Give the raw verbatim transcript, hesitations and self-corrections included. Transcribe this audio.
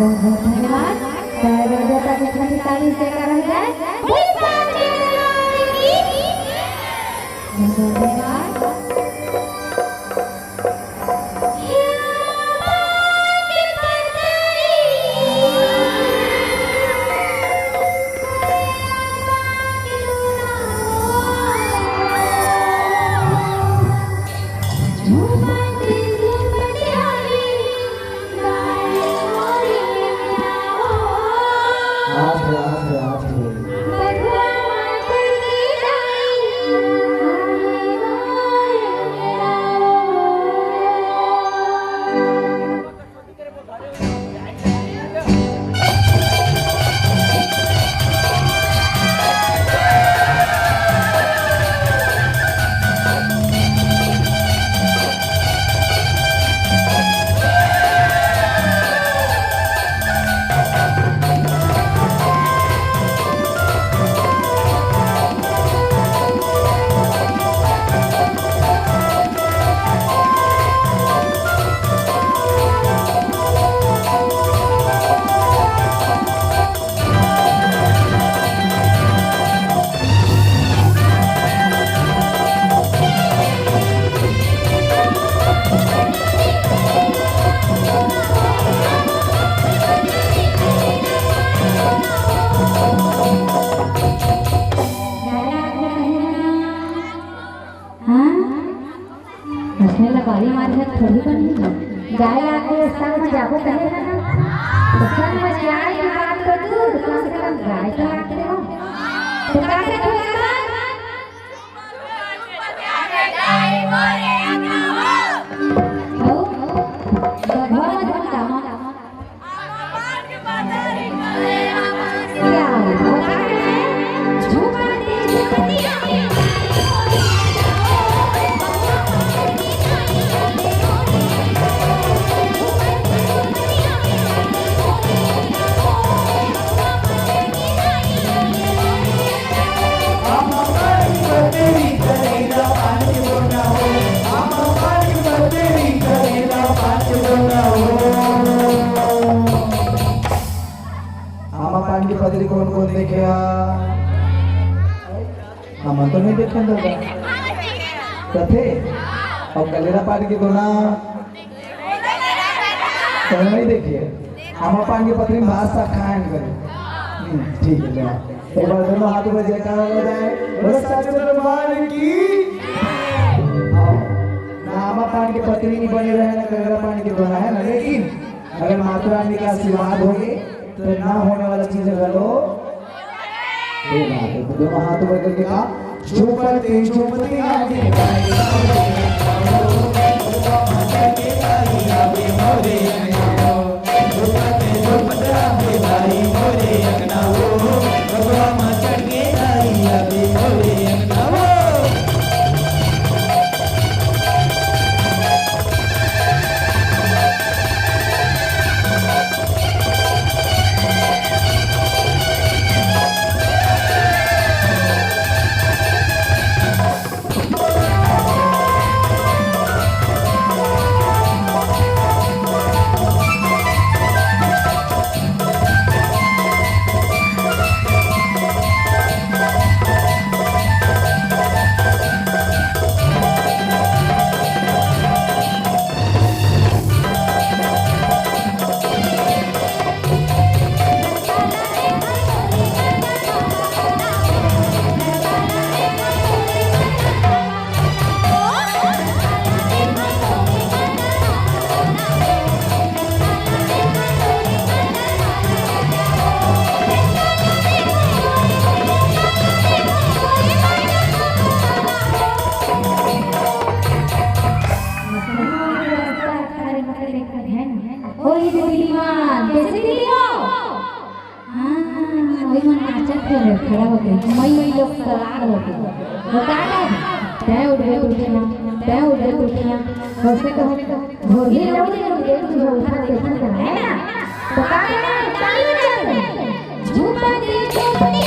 बहुत बहुत धन्यवाद। तो जोरदार ताली से ताली से करा जाए। पुष्पांजलि की। बहुत बहुत धन्यवाद। हाँ? अइसने लबारी मारे ह थोड़ी बनही। गाय आके संग म जाबो कहे हे ना। तो संग म जाए के बात तो दूर, कम से कम गाय तो लागते हो। तो का करत हो एकर बाद? हो? गधवा मत बन कामा। आमा पान के पतरी कोन कोन देखे हा? हमन तो नहीं देखे दादा। कथे? अउ कलेरा पान के दोना तो नहीं देखे। आमा पान के पतरी में भात साग खाए न करे। हम्म, ठीक है, ले आ। एक बार दोनों हाथ ऊपर जयकारा हो जाए। बोलो सच दरबार की। आओ। ना आमा पान के पतरी नहीं बने रहे, ना कलेरा पान के दोना है ना, लेकिन अगर माता रानी का आशीर्वाद होगे, तो ना होने वाला चीज घलो। ये बात है, तो दोनों हाथ ऊपर करके कहा, झूमते झूमते आगे। ओही दे दिली मान, कैसे दिली हो? हाँ, ओही मन नाचत हे रे, खड़ा होके, मई मई लोग सवार होके। वो का कहे? तै उठबे त उठना, तै उठबे त उठना। वैसे तो हम भोगी लोग भी लोग देख जो उठा देखा था, है ना? तो का कहे? ताली बजाते हैं। झूमते झूमते